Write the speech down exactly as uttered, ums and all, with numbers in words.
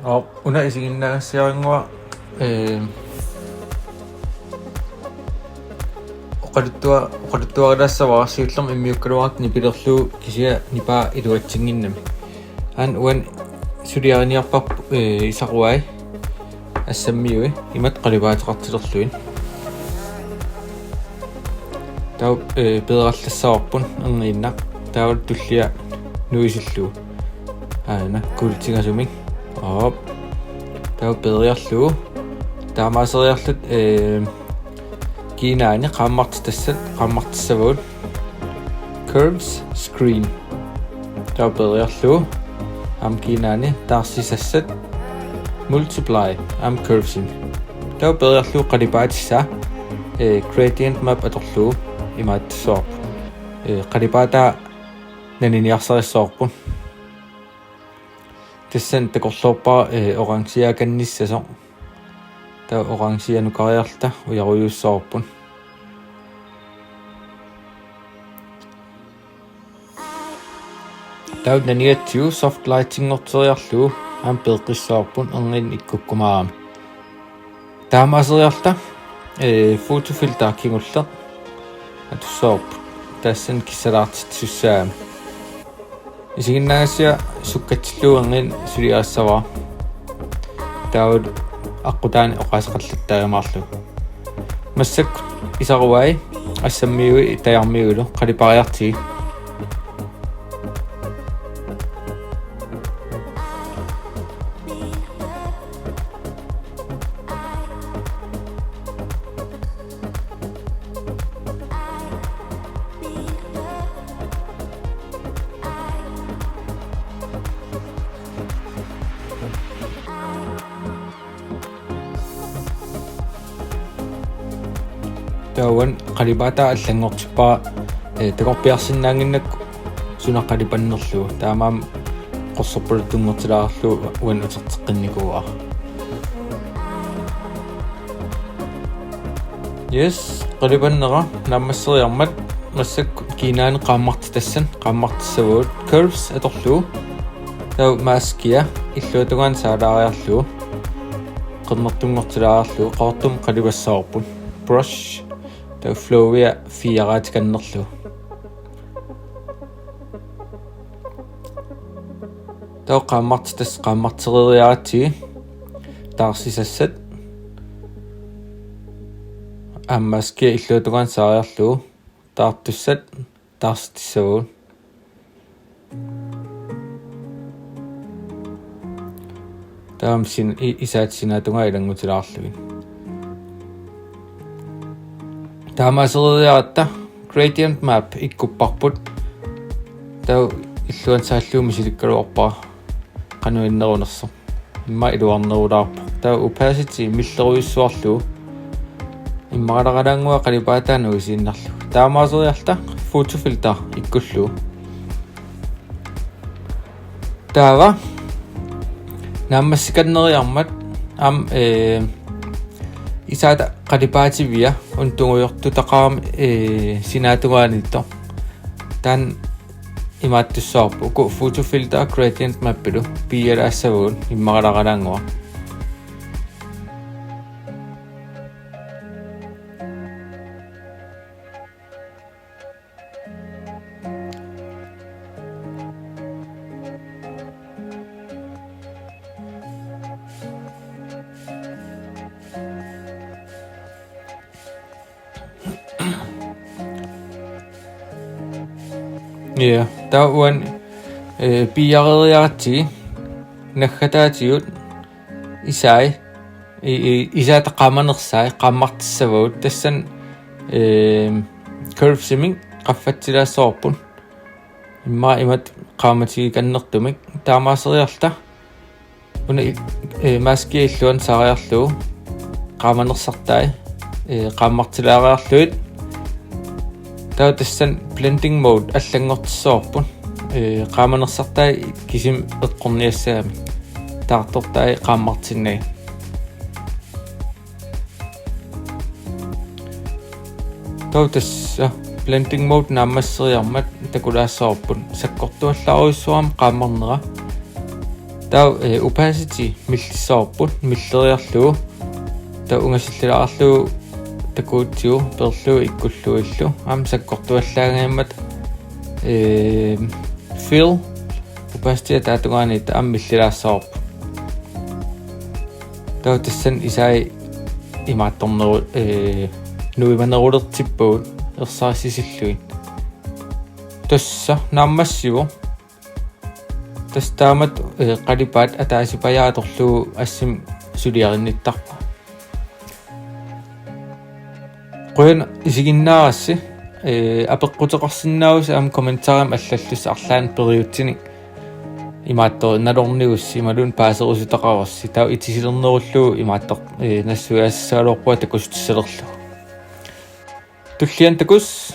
Aap, una isiginnaagassiarinnguaq, ee, oqaluttua-, oqaluttuarilaassavara, siullermik immiukkaluartoq nipilerlugu kisianni nipaa iluatsinnginnami. Aana uani suliariniarparput, ee, isaruai assammiui imatut qalipaateqartilerlugit. Taava, ee, peerallassavarput erniinnaq. Taava tullia nuisillugu. Aana kuultigasumik. Aap. Taava peeriarlugu. Taamaaseriarluta, ee, kiinaani qaammartitassat qaammartissavagut. Curves screen. Taava peeriarlugu. Aamma kiinaani taarsisassat multiply aamma curvesimi. Taava peeriarlugu qalipaatissaa, ee, gradient map atorlugu imaattussavarput. Ee, qalipaataa naniniarsarissavarput. Tassani takorloorpara, ee, orangiaakannissasoq. Taava orangianukariarluta ujarujuussavarput. Taava nanigatsigu soft lightinngorteriarlugu aamma peeqqissavarput erniinnaq ikkukkumaarami. Taamaaseriarluta, ee, photofilter kingulleq atussavarput. Tassani kissalaartitsisussaagami. Isiginnaagassiaq sukkatsillugu erniinnaq suliarissavara. Taavalu aqqutaani oqaaseqallattaajumaarlugu. Massakkut isaruai assammiui tajarmiuilu qalipariartigit. Taava uani qalipaataa allanngortippara, ee, takorpiarsinnaannginnakku suna qalipannerlugu. Taamaammat qorsorpaluttunngortilaarlugu uani uterteqqinnikuuara. Yes, qalipannera naammasseriarmat massakkut kiinaani qaammartitassat qaammartissavagut curves atorlugu. Taava maskia illuatungaanut saalaariarlugu, qernertunngortilaariarlugu, qaqortumik qalipassavarput. Brush, taava flowia fireaatikannerlugu. Taava qaammartitassat qaammartereeriaratsigit, taarsisassat aamma maskia illuatungaanut saariarlugu, taartussat taarsitissavagut. Taava sin-, i-, isaat sinaatungaa ilanngutilaarlugit. Taamaasereeriaratta gradient map ikkupparput. Taava illuanut saallugu misilikkaluarpara qanoq innerunersoq. Immaqa iluarnerulaarpoq. Taava opacity millerujussuarlugu. Immaqalaqalaannguaq qalipaataa nuisiinnarlugu. Taamaaseriarluta photofilter ikkullugu. Taava naammassikanneriarmat aamma, ee, isaata qalipaativia una tungujortutaqarami, ee, sinaatungaaniittoq. Taanna imaattussavarput. Uku photofilter gradient mapilu piialaassavagut immaqalaqalaannguaq. Ja, taava uani, ee, piiareeriaratsigit naggataatigut isai, i-, i-, isaata qaamanersai, qaammartissavagut, tassani, ee, curvesimik qaffatsilaassavarput. Immaqa imatut qaamatigikannertumik, taamaaseriarluta. Una i-, ee, maskia illuanut saariarlugu, qaamanersartai, ee, qaammartilaariarlugit. Taava tassani blending mode allanngortissavarput. Ee, qaamanersartai kisimik eqqorniassagamik. Taartortai qaammartinnagit. Taava tassa blending mode naammasseriarmat takulaassavarput sakkortuallaarujussuarmik qaammarnera. Taava eh, opacity millissavarput, milleriarlugu. Taava ungasillilaarlugu takuutigu peerlugu ikkullugillu. Aamma sakkortuallaangajammata eh, fill opacity ataatungaani aamma millilaassavarput. Taava tassani isai imaattorneru eh, nuimanerulertippagut ersarissisillugit. Tassa naammassivoq. Tassa taamatut eh, qalipaat ataasipajaaq atorlugu assimi suliarinnittarpoq. Qujan isiginnaarassi eh, apeqquteqarsinnaavusi aamma kommentarimi allallusi arlaannik periutsinnik imaattoq nalornigussi imaluunniit paaserusutaqarussi taava itisilernerullugu imaattoq eh, nassuiaassagaluarpunga takussutissagaluarlugu. Tulliani takuss.